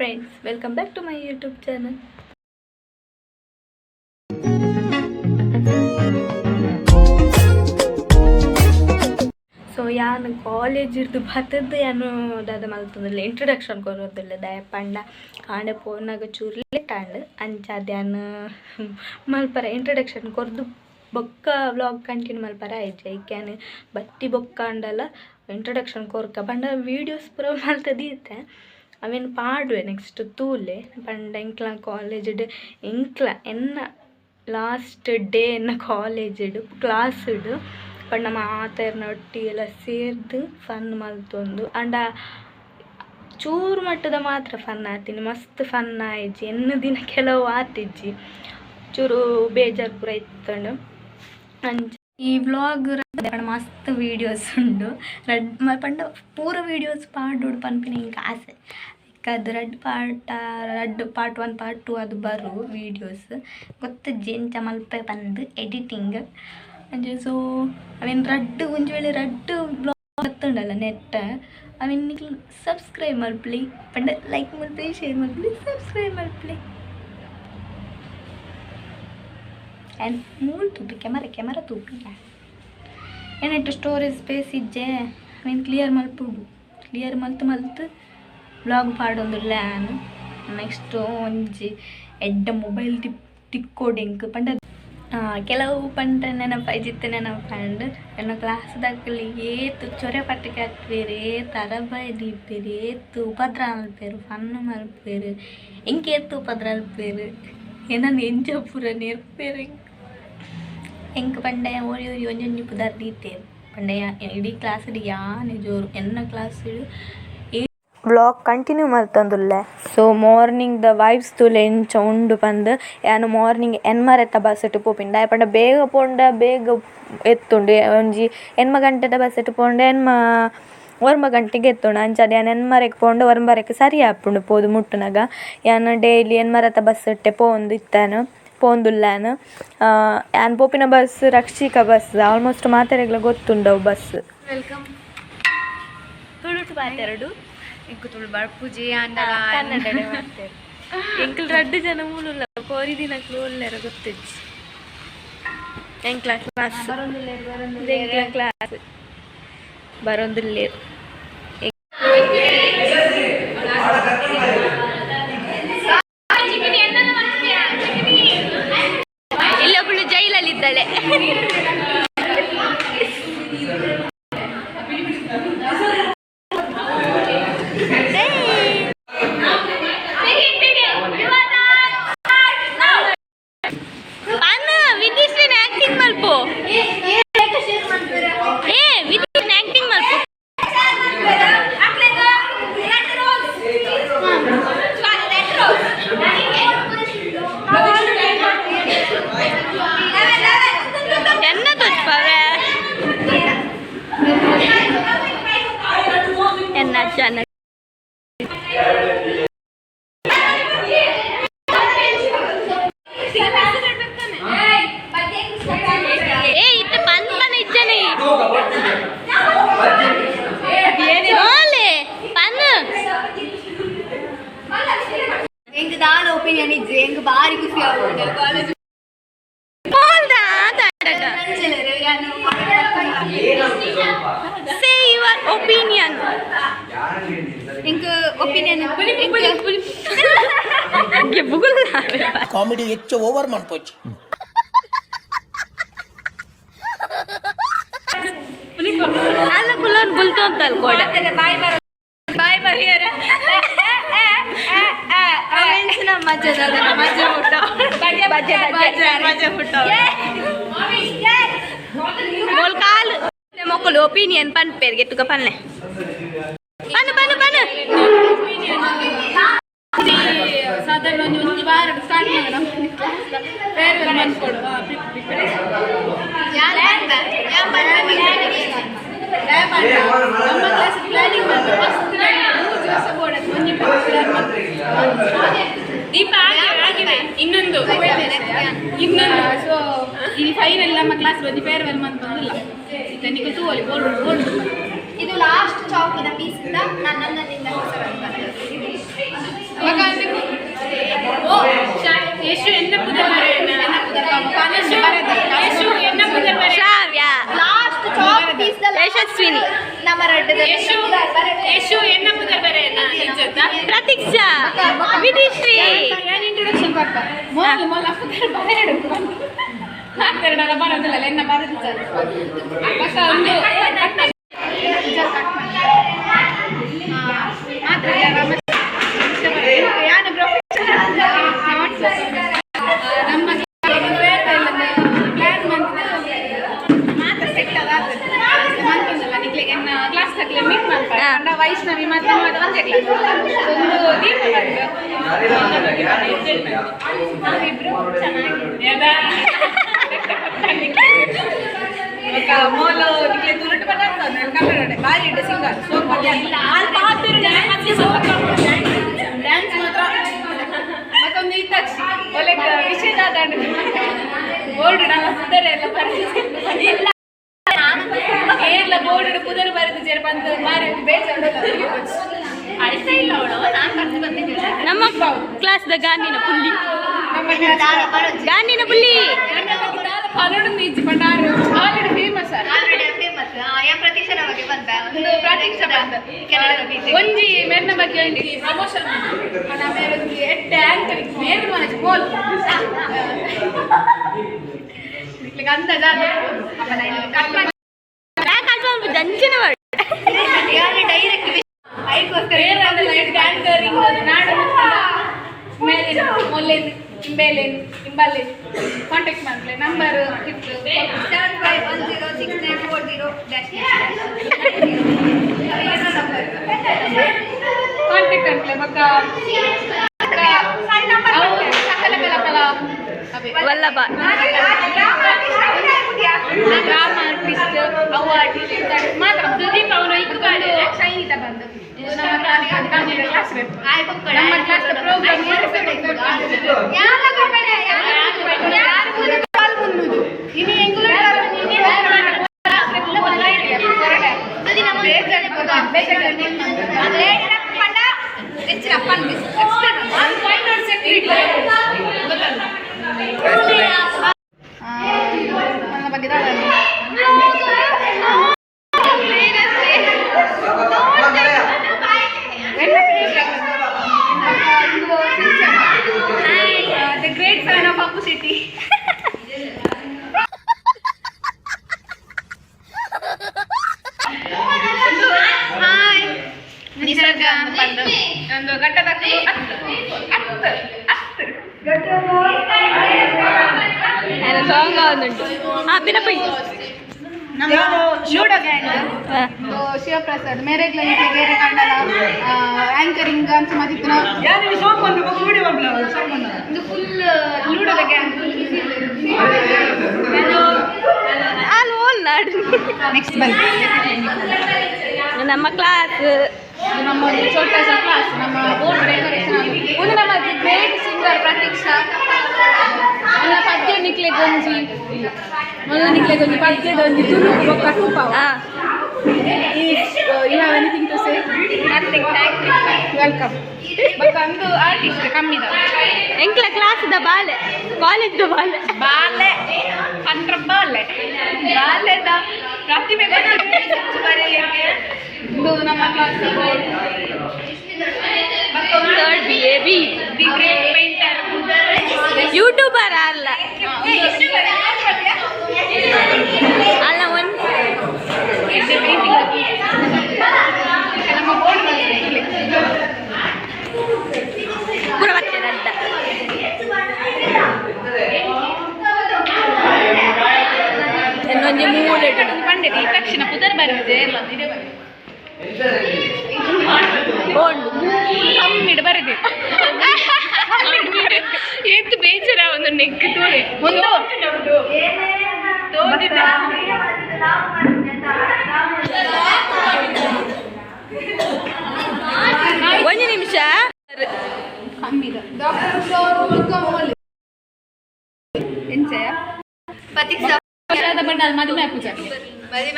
Friends, welcome back to my YouTube channel. So ಯಾನ್ college ಇರ್ದು ಬತ್ತದ್ದು ಯಾನು ದಾದ ಮಲ್ತೊಂದುಲ್ಲೆ, ಇಂಟ್ರೊಡಕ್ಷನ್ ಕೊರೊಂದುಲ್ಲೆ. ದಾಯೆ ಪಂಡ ಕಾಂಡೆ ಪೋನಾಗ ಚೂರು ಲೇಟ್ ಆಂಡ್. ಅಂಚಾದ್ ಯಾನ್ ಮಲ್ಪರೆ ಇಂಟ್ರೊಡಕ್ಷನ್ ಕೊರ್ದು ಬೊಕ್ಕ ವ್ಲಾಗ್ ಕಂಟಿನ್ಯೂ ಮಲ್ಪರೆ ಆಯ್ಜಿ. ಐಕ್ ಯಾನ್ ಬತ್ತಿ ಬೊಕ್ಕ ಆಂಡಲ ಇಂಟ್ರೊಡಕ್ಷನ್ ಕೊರ್ಕ ಪಂಡ ವೀಡಿಯೋಸ್ ಪೂರ ಮಲ್ತ್ ದೀತೆ, ಅವೆನ್ ಪಾಡುವೆ ನೆಕ್ಸ್ಟ್ ತೂಲೆ. ಪಂಡ ಎಂಕ್ಲ ಕಾಲೇಜ್ಡ್ ಎಂಕ್ಲ ಎನ್ನ ಲಾಸ್ಟ್ ಡೇ ಎನ್ನ ಕಾಲೇಜ್ಡ್ ಕ್ಲಾಸ್ಡ್ ಪಂಡ ಮಾತೆರ್ನ ಒಟ್ಟಿಗೆಲ ಸೇರ್ದ್ ಫನ್ ಮಲ್ತೊಂದು. ಆಂಡ ಚೂರು ಮಟ್ಟದ ಮಾತ್ರ ಫನ್ ಆತಿನಿ, ಮಸ್ತ್ ಫನ್ ಆಯಿಜಿ. ಎನ್ನ ದಿನ ಕೆಲವು ಆತಿಜ್ಜಿ, ಚೂರು ಬೇಜಾರು ಪೂರ ಇತ್ತುಂಡು. ಅಂಚ ಈ ವ್ಲಾಗ್ ಮಸ್ತ್ ವೀಡಿಯೋಸ್ ಉಂಡು. ರಡ್ಡ್ ಪಂಡ ಪೂರ ವೀಡಿಯೋಸ್ ಪಾಡೊಡು ಪನ್ಪಿನ ಎಂಕ್ ಆಸೆ. ಅದು ರಡ್ಡ್ ಪಾರ್ಟ್, ರಡ್ಡ್ ಪಾರ್ಟ್ 1 ಪಾರ್ಟ್ 2 ಅದು ಬರು ವೀಡಿಯೋಸ್. ಗೊತ್ತಜ್ಜಿ ಎಂಚ ಮಲ್ಪೆ ಪಂದ್ ಎಡಿಟಿಂಗ್ ಅಂಚ. ಸೊ ಅವೆನ್ ರಡ್ಡ್ ಒಂಜಿ ವೇಳೆ ರಡ್ಡ್ ವ್ಲಾಗ್ ಬತ್ತುಂಡಲ್ಲ ನೆಟ್, ಅವೆನ್ ನಿಕ್ಲ್ ಸಬ್ಸ್ಕ್ರೈಬ್ ಮಲ್ಪುಲೆ. ಪಂಡ ಲೈಕ್ ಮಲ್ಪುಲೆ, ಶೇರ್ ಮಲ್ಪುಲೆ, ಸಬ್ಸ್ಕ್ರೈಬ್ ಮಲ್ಪುಲೆ. ಆ್ಯಂಡ್ ಮೂಲು ತೂಪಿ ಕ್ಯಾಮರಾ ಕ್ಯಾಮರಾ ತೂಪಿ. ಎನ್ನಟ್ ಸ್ಟೋರೇಜ್ ಸ್ಪೇಸ್ ಇಜ್ಜೆ, ಅವೆನ್ ಕ್ಲಿಯರ್ ಮಲ್ಪೊಡು. ಕ್ಲಿಯರ್ ಮಲ್ತ್ ಮಲ್ತ್ ವ್ಲಾಗ್ ಪಾಡೊಂದುಲ್ಲೆ ಯಾನ್. ನೆಕ್ಸ್ಟ್ ಒಂಜಿ ಎಡ್ಡೆ ಮೊಬೈಲ್ ತಿಕ್ಕೊಡು ಎಂಕ್. ಪಂಡ ಕೆಲವು ಪಂಡ ನೆನಪಾಯ್ಜಿತ್ತೆ ನೆನಪಾಂಡ್. ಎನ್ನ ಕ್ಲಾಸ್ದಕುಲು ಏತ್ ಚೊರೆ ಪಟ್ಟಿಗೆ ಹಾಕ್ಪೆರ್, ಏತ್ ಅರಬಾಯಿ ದೀಪೆರ್, ಏತ್ ಉಪದ್ರ ಮಲ್ಪೆರ್, ಫನ್ ಮಲ್ಪೆರ್, ಎಂಕ್ ಏತ್ ಉಪದ್ರ ಮಲ್ಪೆರ್, ಎನನ್ ಎಂಚ ಪೂರ ನೆರ್ಪೆರ್. ಎಂಕ್ ಪಂಡ ಒರಿ ಒರಿ ಒಂಜೊಂಜಿ ಪುದರ್ ದೀತೆರ್. ಪಂಡ ಇಡೀ ಕ್ಲಾಸ್ಡ್ ಯಾನೆ ಜೋರು ಎನ್ನ ಕ್ಲಾಸ್ಡ್. Vlog continue ಮಲ್ತೊಂದುಲ್ಲೆ. ಸೊ ಮಾರ್ನಿಂಗ್ ದ ವೈಬ್ಸ್ ತೂಲೆ ಎಂಚ ಉಂಡು ಪಂದ್. ಯಾನ್ ಮಾರ್ನಿಂಗ್ ಎನ್ಮರೆತ ಬಸ್ಟ್ ಪೋಪಿನಿ. ದಾಯೆ ಪಂಡ ಬೇಗ ಪೋಂಡ ಬೇಗ ಎತ್ತುಂಡು. ಒಂಜಿ 8 ಗಂಟೆದ ಬಸ್ಟ್ ಪೋಂಡ 9 ಗಂಟೆಗೆ ಎತ್ತುಂಡು. ಅಂಚಾದ್ ಯಾನ್ ಎನ್ಮರೆಗ್ ಪೋಂಡ 9ಕ್ ಸರಿ ಆಪುಂಡು ಪೋದು ಮುಟ್ಟುನಗ. ಯಾನ್ ಡೈಲಿ ಎನ್ಮರೆತ ಬಸ್ಟ್ ಪೋವೊಂದು ಇತ್ತೇನ್, ಪೋವೊಂದುಲ್ಲೆ. ಯಾನ್ ಪೋಪಿನ ಬಸ್ ರಕ್ಷಿಕಾ ಬಸ್, ಆಲ್ಮೋಸ್ಟ್ ಮಾತೆರೆಗ್ಲ ಗೊತ್ತುಂಡವು ಬಸ್. Welcome. ತುಳುಟು ಪಾತೆರೊಡು. ಎಂಕು ತುಳು ಬರ್ಪುಜಿ ಆಂಡಲ. ಕನ್ನಡ ಎಂಕುಲು ರಡ್ಡ್ ಜನ ಮೂಲುಲ್ಲ, ಕೋರಿ ದಿನಕ್ಲು ಉಲ್ಲೆರ ಗೊತ್ತಿಜ್ಜಿ. ಎಂಕ್ಲ ಕ್ಲಾಸ್, ಎಂಕ್ಲ ಕ್ಲಾಸ್ ಬರೋದಿಲ್ಲೇರು. ಇಲ್ಲೊಬ್ಬಳು ಜೈಲಲ್ಲಿದ್ದಾಳೆ. ವಿಧಿಶ್ರೀನ ಆಕ್ಟಿಂಗ್ ಮಲ್ಪು. ಏ ವಿಧಿಶ್ರೀನ ಆಕ್ಟಿಂಗ್ ಮಲ್ಪು. ಎನ್ನ ತೋಚ್ಪವೆ ಎನ್ನ ಜನ. ಏ ಇತ್ತ ಪನ್ ಪನ್ ಇಜ್ಜನೆ ಓಲೆ ಪನ್. ಎಂಕ್ ದಾಲ ಒಪಿನಿಯನ್ ಇಜ್ಜಿ, ಎಂಕ್ ಬಾರಿ ಖುಷಿ ಆಪುಂಡು ಕಾಲೇಜ್. Say your opinion. ಎಂಕ್ ಒಪಿನಿಯನ್. ಕಾಮಿಡಿ ಹೆಚ್ಚು ಓವರ್ ಮನ್ಪೊಚ್ಚಿ. ಅಲ್ಲ ಕುಲ್ಲನ್ ಬುಲ್ತು ಅಂತ ಕೋಡ. ಬಾಯ್ ಬಾಯ್ ಬರಿಯರ. ಮಜಾ ಮಜಾ ಹುಟ್ಟ ಬಜ್ಜೆ ಬಜ್ಜೆ ಮಜಾ ಹುಟ್ಟ. ಮೋಲ್ ಕಾಲ್ ಮೊಕ್ಕಲು ಒಪಿನಿಯನ್ ಪನ್ಪೇರ್ ಗೆತ್ತುಕ. ಪನ್ನೆ ಪನ್ನು ಪನ್ನು ಪನ್ನು. ಸಾಧಾರಣ ಒಂಜಿ ಒಂಜಿ ವಾರ ಸ್ಟಾರ್ಟ್ ಮಾಡೋಣ, ಫೇರ್ವೆಲ್ ಮನ್ಕೊಡು. ನಮ್ಮ ಕ್ಲಾಸ್ ಪ್ಲಾನಿಂಗ್ ಮಸ್ತ್, 3 ದಿವಸ ಬೋರ್ಡ್ ಒಂಜಿ ಪ್ಲಾನ್. ದೀಪ ಆಗಿವೆ, ಇನ್ನೊಂದು ಇನ್ನೊಂದು. ಸೊ ಈ ಫೈನಲ್ ನಮ್ಮ ಕ್ಲಾಸ್ ಒಂಜಿ ಫೇರ್ವೆಲ್ ಮಂತ್ ಬಂದಿಲ್ಲ ಇತ್ತೆ ತೂವಲಿ ಬೋರ್ಡ್ ಬೋರ್ಡ್. ಇದು ಲಾಸ್ಟ್ ಚಾಕಿನ ಪೀಸ್ ಇಂದ ನಾನು ನನ್ನಿಂದ ಹೊಸ. ಯಶಸ್ವಿನಿ. ಯಶು ಎನ್ನ ಪುದರ್ ಬರೆಯಲ್ಲ. ಪ್ರತೀಕ್ಷಾ, ವಿಧಿಶ್ರೀ. ಏನು ಇಂಟ್ರೊಡಕ್ಷನ್ ಕೊಟ್ಟ ಮೊದಲು ಮೊದಲ ಪುದರ್ ಬರೆಯಡು ಹಾಕ್ತಾರೆ ಬರೋದಿಲ್ಲ ಎನ್ನ ಬರೋದು ಸರ್. ಬಕ್ಕ ಒಂದು ನಮ್ಮ ಪ್ಲಾನ್ ಮಾತ್ರ ಸೆಟ್ ಮಂತೊಂದಲ್ಲ ನಿಕ್ಲೆಗೆ ಎನ್ನ ಕ್ಲಾಸ್ ತಕ್ಲೆ ಮೀಟ್ ಮಲ್ಪ. ಕಂಡ ವೈಷ್ಣವಿ ಮತ್ತೆ ನಮ್ಮ ಒಂದೇ ಕ್ಲಾಸ್. ಒಂದು ದೀಪ ಬಂದು ನಾವಿಬ್ರು ಚೆನ್ನಾಗಿ ಮೋಲು ನಿಕ್ಲೆ ತುರುಟು ಬರ್ತದೆ ಕನ್ನಡ ಬಾರಿ ಇಡ್ಡೆ ಸಿಂಗರ್ ಸೋಪ್ ಡ್ಯಾನ್ಸ್ ಮಾತ್ರ. ಮತ್ತೊಂದು ಇತ್ತಾಕ್ಷಿ ಒಳ್ಳೆ ವಿಷಯದ ಬೋರ್ಡ್ ನಮ್ಮ ಪುದರ್ ಎಲ್ಲ ಬರೆದು ಏರ್ಲ ಬೋರ್ಡ್ ಪುದರ್ ಬರೆದು ಜೇರ್ ಬಂದು ಮಾರಿ ಬೇಜಾರು. ಅಳ್ತಾ ಇಲ್ಲ ಅವಳು, ನಾನು ಕರ್ದು ಬಂದಿದ್ದೀನಿ. ನಮ್ಮ ಕ್ಲಾಸ್ the ಗಾಂಧಿನ ಪುಲ್ಲಿ, ಗಾಂಧಿನ ಪುಲ್ಲಿ. ಪನ್ನೊಂದು ಈಜಿ ಪಂಡಾರು ಆಲ್ರೆಡಿ ಫೇಮಸ್. ಒಂದು ಪ್ರತೀಕ್ಷಾ ಬಂದ ಒಂಜಿ ಮೆನ್ನ ಬಗ್ಗೆ ಒಂಜಿ ಪ್ರಮೋಷನ್ ಮೇರೆ ಒಂಜಿ ಎಡ್ಡೆ ಆಂಕರಿಂಗ್ ಮೇರು ಮನಜ್ ಬೋಲ್ ನಿಕ್ಲಿಗೆ ಅಂದಾಜ್ ಕಟ್ ಮಾಡಿ. ಯಾಕೆ ಅಲ್ಪ ಜಂಚಿನ ವರ್ಡ್. ಬೇರೆ ಆಂಕರಿಂಗ್ ನಾಡು ಮೇಲೆ ಮೊಲ್ಲೇನು ಇಂಬೇಲೇನು ಇಂಬಲ್ಲೇನು ಕಾಂಟ್ಯಾಕ್ಟ್ ಮಾಡ್ಲೆ ನಂಬರ್ ಇತ್ತು. 75106940 ಕಾಂಟ್ಯಾಕ್ಟ್ ಅಂಟ್ಲೆ ಬೊಕ್ಕ ಅವು ಸಕಲ ಕಲಕಲ ಅವೇ. ವಲ್ಲಭ. ಡ್ರಾಮಾ ಆರ್ಟಿಸ್ಟ್, ಅವು ಆರ್ಟಿಸ್ಟ್ ಮಾತ್ರ. ಸುದೀಪ್ ಅವನು ಇಕ್ಕು ಬಂದು ಶೈನಿತ ಬಂದು ಇದು ನಮ್ಮ ಕ್ಲಾಸ್, ನಮ್ಮ ಕ್ಲಾಸ್ ಪ್ರೋಗ್ರಾಮ್. ಇನಿ ಎಂಗುಲ ನನ್ನ ಬಗ್ಗೆ. The great fan of Appu Shetty. Hi ನಿಸರ್ಗ. ಒಂದು ಘಟ್ಟದ ಹತ್ತು ಹತ್ತು ಹತ್ತು. ಸಾಂಗ್ ಉಂಟು. ಹಾ ಪಿನಪ್ಪ. ನಮ್ಮ ಲೂಡೋ ಗ್ಯಾಂಗ್ ಶಿವಪ್ರಸಾದ್ ಮೇರೆಗ್ಲ ಬೇರೆ ಕಂಡಲ ಆಂಕರಿಂಗ್ ಅಂತ ಮದಿತ್ತನ. ಇದು ಫುಲ್ ಲೂಡೋದ ಗ್ಯಾಂಗ್. ಅಲ್ಲಿ ಓಲ್ ನಾಡು. ನೆಕ್ಸ್ಟ್ ಬನ್ನಿ. ನಮ್ಮ ಕ್ಲಾಸ್. ಇದು ನಮ್ಮ ಒಂದು ಛೋಟಾ ಸಾ ಕ್ಲಾಸ್, ನಮ್ಮ ಬೋರ್ಡ್ ಡೆಕೋರೇಷನ್. ಒಂದು ನಮ್ಮ ಗ್ರೇಟ್ ಸಿಂಗರ್ ಪ್ರತೀಕ್ಷಾ. ನನ್ನ ಪದ್ಯ ನಿಕ್ಲೆ ಗೊಂಜಿ ಇಲ್ಲ, ಮೊದಲ ನಿಕ್ಲೆ ಗೊಂಜಿ ಪದ್ಯದ ಒಂಜಿ ತುಳು ಬೊಕ್ಕ ತೂಪಾವ. If you have anything to say? Nothing, thank you. Welcome. ಬೊಕ್ಕ ಒಂದು ಆರ್ಟಿಸ್ಟ್ ಕಮ್ಮಿದ. ಎಂಕ್ಲ ಕ್ಲಾಸ್ the ಬಾಲೆ, ಕಾಲೇಜ್ the ಬಾಲೆ. ಬಾಲೆ ಪಂದ್ರ ಬಾಲೆ ಬಾಲೆದ ಪ್ರತಿಭೆ ಬರೆಯಲಿಕ್ಕೆ. ಇದು ನಮ್ಮ class. Third B A B. The great painter. YouTuber ಅಲ್ಲ ಅಲ್ಲ ಒಂದು. ಪೇಂಟಿಂಗ್ ನಮ್ಮ ಬೋರ್ಡ್. ಪೂರ ಬರ್ತದೆ ಅಡ್ಡ. ಇನ್ನೊಂದು ಮೂಲೆ. ಪಂಡಿತ ಈ ತಕ್ಷಣ ಪುದರ್ ಬರೆದಿದೆ ಎಲ್ಲ ಇದೇ ಬರೆ. ಓಂಡು. ಕಮ್ಮಿಡ್ ಬರೆದಿ. ಏತ್ ಬೇಜಾರ ಒಂದು ನೆಕ್ ತೋಳೆ. ಒಂದು ತೋಜಿದ. ಒಂದು ನಿಮಿಷ. ಕಮ್ಮಿದ ಡಾಕ್ಟರ್ ಎಂಚಯ ಬಣ್ಣ ಮದುವೆ ಪೂಜೆ. ಭಾರಿ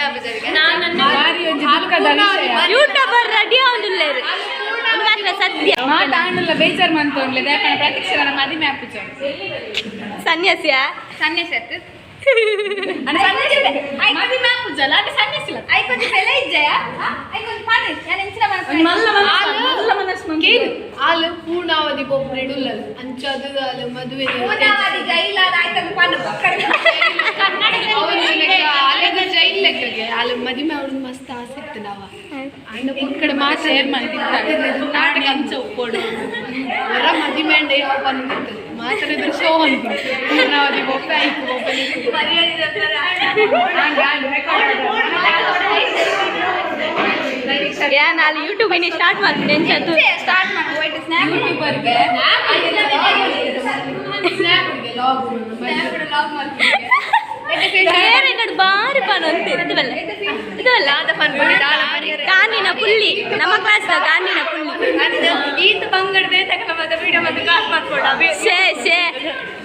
ಒಂಜಿ ದುಃಖದ ವಿಷಯ. ಯೂಟ್ಯೂಬರ್ ರೆಡಿ ಆವೊಂದುಲ್ಲೆರ್ ಒಂದು ಮಾತ್ರ ಸದ್ಯ. ಮಾತಾಣಲ್ಲ ಬೇಜಾರ್ ಮಂತೊಂಡ್ಲೆ ದಾಯೆ ಪ್ರತೀಕ್ಷರ ಮದಿಮೆ ಆಪುಜ. ಸನ್ಯಾಸಿಯ. ಸನ್ಯಾಸಿ ಆತು. ಆಲು ಪೂರ್ಣಾವಧಿ ಪೋಪುನೇಡು ಉಲ್ಲಲ್ ಅಂಚಾದು ಆಲು ಮದುವೆ ಅಲೆಗ್ ಜೈಲ್ ಲೆಕ್ಕಗೆ ಆಲು ಮದಿಮೆ ಅವಳು ಮಸ್ತ್ ಆಸೆ ಇತ್ತು ನಾವ ಅಂಡ ಪೊಕ್ಕಡೆ ಮಾತ್ರ ಶೇರ್ ಮಾಡ್ತಿತ್ತು ನಾಟಕ ಅಂಚ ಉಪ್ಪೋಡು ಹೊರ ಮದಿಮೆ ಅಂಡ ಯಾವ ಬಂದಿತ್ತು ಮಾತ್ರ ಇದ್ರ ಶೋ ಅಂತ ಪೂರ್ಣಾವಧಿ ಪೋಪೆ ಆಯ್ತು ಪೋಪೆ. ಯಾ ನಾನು ಯೂಟ್ಯೂಬ್ ಇನ್ನಿ ಸ್ಟಾರ್ಟ್ ಮಾಡ್ತೀನಿ ಎಂಚದ್ದು. ಸ್ಟಾರ್ಟ್ ಮಾಡಿ ವೈಟ್ ಸ್ನ್ಯಾಪ್ ಯೂಟ್ಯೂಬರ್ಗೆ ಲಾಗ್ ಲಾಗ್ ಮಾಡ್ತೀನಿ. ಬೇರೆ ಕಡೆ ಬಾರಿ ಪಾನ್ ಅಂತ ಇದು ಇದು ಅಲ್ಲ ಕಾನಿನ ಪುಲ್ಲಿ, ನಮ್ಮ ಕ್ಲಾಸ್ ಕಾನಿನ ಪುಲ್ಲಿ. ಈತ ಬಂಗಡ ಬೇತಕಲ ಮತ್ತೆ ವಿಡಿಯೋ ಮತ್ತೆ ಕ್ಲಾಸ್ ಮಾಡ್ಕೊಡ. ಶೇ ಶೇ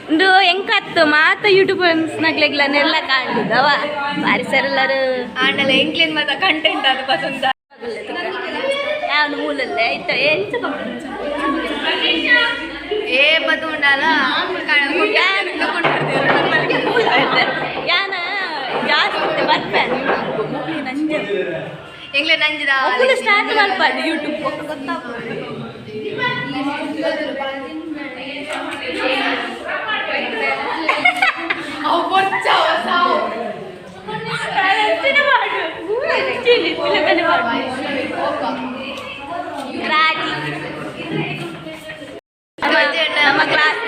ಒಂದು ಎಂಕತ್ತು ಮಾತ ಯೂಟ್ಯೂಬರ್ಸ್ ನಗ್ಲೆಗ್ಲ ನೆಲ್ಲ ಕಾಣ್ತದವ ಬಾರಿ ಸರ್ ಎಲ್ಲರೂ. ಆಂಡಲ ಎಂಕ್ಲೇನ್ ಮತ್ತೆ ಕಂಟೆಂಟ್ ಅದು ಪಸಂದ. ಯಾವ ಮೂಲಲ್ಲೇ ಇತ್ತ ಎಂಚ? ಏ ಬದು ಉಂಡಾಲ. ಯಾನ ಜಾಸ್ತಿ ಬರ್ಪೇನೆ ಯೂಟ್ಯೂಬ್ ನಂಜೆ. ಎಂಗ್ಲೆ ನಂಜಿದ. ಒಬ್ಬಳು ಸ್ಟಾರ್ಟ್ ಮಾಡ್ಬಾರ್ದು ಯೂಟ್ಯೂಬ್ ಗೊತ್ತಾಗ್ಬೋದು. ಅವು ಬೊಚ್ಚ ಸಾವು. ರಾಜಿ ನಮ್ಮ ಕ್ಲಾಸ್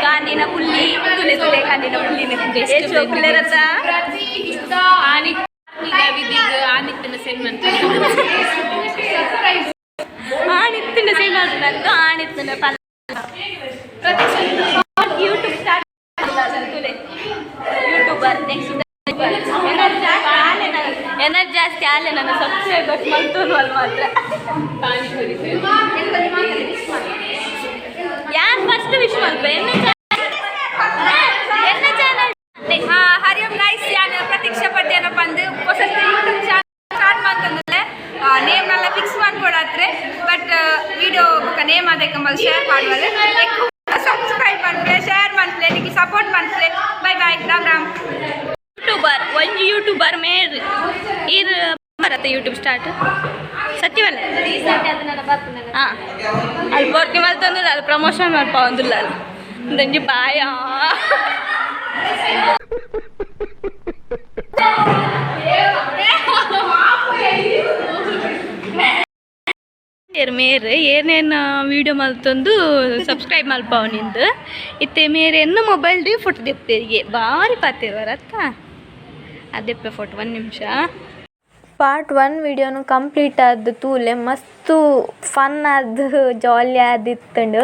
ಕಾನಿನ ಪುಲ್ಲಿ ತುಲೆ ತುಲೆ ಕಾನಿನ ಪುಲ್ಲಿ ಎಷ್ಟು ಪಿಲ್ಲರತ್ತ. ಆಣಿತ್ತಿನ ಸೇಮ್ ಮಾಡ್ತಾರೆ ಆಣಿತ್ತಿನ ಪಲ್ಲ ಯೂಟ್ಯೂಬ್ ಸ್ಟಾರ್ಟ್ ತುಲೆ ಯೂಟ್ಯೂಬರ್ ನೆಕ್ಸ್ಟ್ ಏನಾರು ಜಾಸ್ತಿ ಆಲೆ ನನ್ನ ಸಬ್ಸ್ಕ್ರೈಬರ್ಸ್ ಮಂತೂನು ಅಲ್ಲಿ ಮಾತ್ರ. ಯಾರು ಫಸ್ಟ್ ವಿಶ್ ಮಲ್ಪ ಎನ್ನ ಎನ್ನ ಚಾನಲ್? ಹರಿ ಓಂ ಗೈಸ್, ಯಾನ್ ಪ್ರತೀಕ್ಷಾ ಪದ್ಯನ ಪಂದ್ ಹೊಸ YouTube channel start ಮಾಡ್ತಂದ್ರೆ ನೇಮ್ ನಲ್ಲ ಫಿಕ್ಸ್ ಮಾಡ್ಕೊಡತ್ರೆ. ಬಟ್ ವಿಡಿಯೋ ಬೊಕ ನೇಮ್ ಅದೇ ಕಂಬಲ್ ಶೇರ್ ಮಾಡುವಲ್ಲ. ಸಬ್ಸ್ಕ್ರೈಬ್ ಮನ್ಪುಲೆ, ಶೇರ್ ಮನ್ಪುಲೆ, ನಿಕ್ಕೆ ಸಪೋರ್ಟ್ ಮನ್ಪುಲೆ. Bye bye, Ram Ram. YouTuber ಒಂಜಿ ಯೂಟ್ಯೂಬರ್ ಮೇರ್ ಇರ್ ಬರತ್ತೆ ಯೂಟ್ಯೂಬ್ ಸ್ಟಾರ್ಟ್ ಸತ್ಯವಲ್ಲ. ಹಾಂ ಅಲ್ಲಿ ಬರ್ತಿ ಮಲ್ತೊಂದಿಲ್ಲ ಅಲ್ಲಿ ಪ್ರಮೋಷನ್ ಮಲ್ಪ ಒಂದಿಲ್ಲ ಅಲ್ಲಿ ಒಂದೊಂಜಿ ಬಾಯ. ಏರ್ ಮೇರ್ ಏನೇನು ವೀಡಿಯೋ ಮಲ್ತೊಂದು ಸಬ್ಸ್ಕ್ರೈಬ್ ಮಲ್ಪಾವ್ ನಿಂದು ಇತ್ತೆ ಮೇರೆ ಎನ್ನ ಮೊಬೈಲ್ ಡಿ ಫೋಟೋ ದೆಪ್ಪೇರಿಗೆ ಬಾರಿ ಪಾತಿರುವರತ್ತ ಅದೆಪ್ಪೆ ಫೋಟೋ ಒಂದು ನಿಮಿಷ. ಪಾರ್ಟ್ 1 ವಿಡಿಯೋನು ಕಂಪ್ಲೀಟ್ ಆದ ತೂಲೆ, ಮಸ್ತು ಫನ್ ಆದ್ ಜಾಲಿ ಆದಿತ್ತುಂಡು.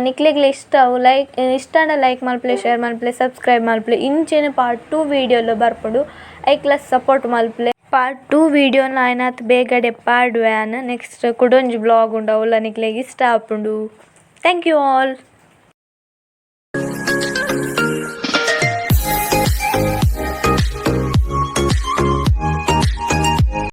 ನಿಕ್ಲೆಗ್ಲ ಇಷ್ಟ ಅವು ಲೈಕ್ ಇಷ್ಟ ಆಂಡ ಲೈಕ್ ಮಲ್ಪುಲೆ, ಶೇರ್ ಮಲ್ಪುಲೆ, ಸಬ್ಸ್ಕ್ರೈಬ್ ಮಲ್ಪುಲೆ. ಇಂಚೆನೆ ಪಾರ್ಟ್ 2 ವೀಡಿಯೋಲು ಬರ್ಪುಂಡು, ಐಕ್ಲ ಸಪೋರ್ಟ್ ಮಲ್ಪುಲೆ. ಪಾರ್ಟ್ 2 ವೀಡಿಯೋನ ಆಯ್ನಾತ್ ಬೇಗಡೆ ಪಾಡುವೆ ಆನ್. ನೆಕ್ಸ್ಟ್ ಕುಡೊಂಜಿ ಬ್ಲಾಗ್ ಉಂಡು, ಅವುಲ ನಿಕ್ಲೆಗ್ ಇಷ್ಟ ಆಪುಂಡು. Thank you all.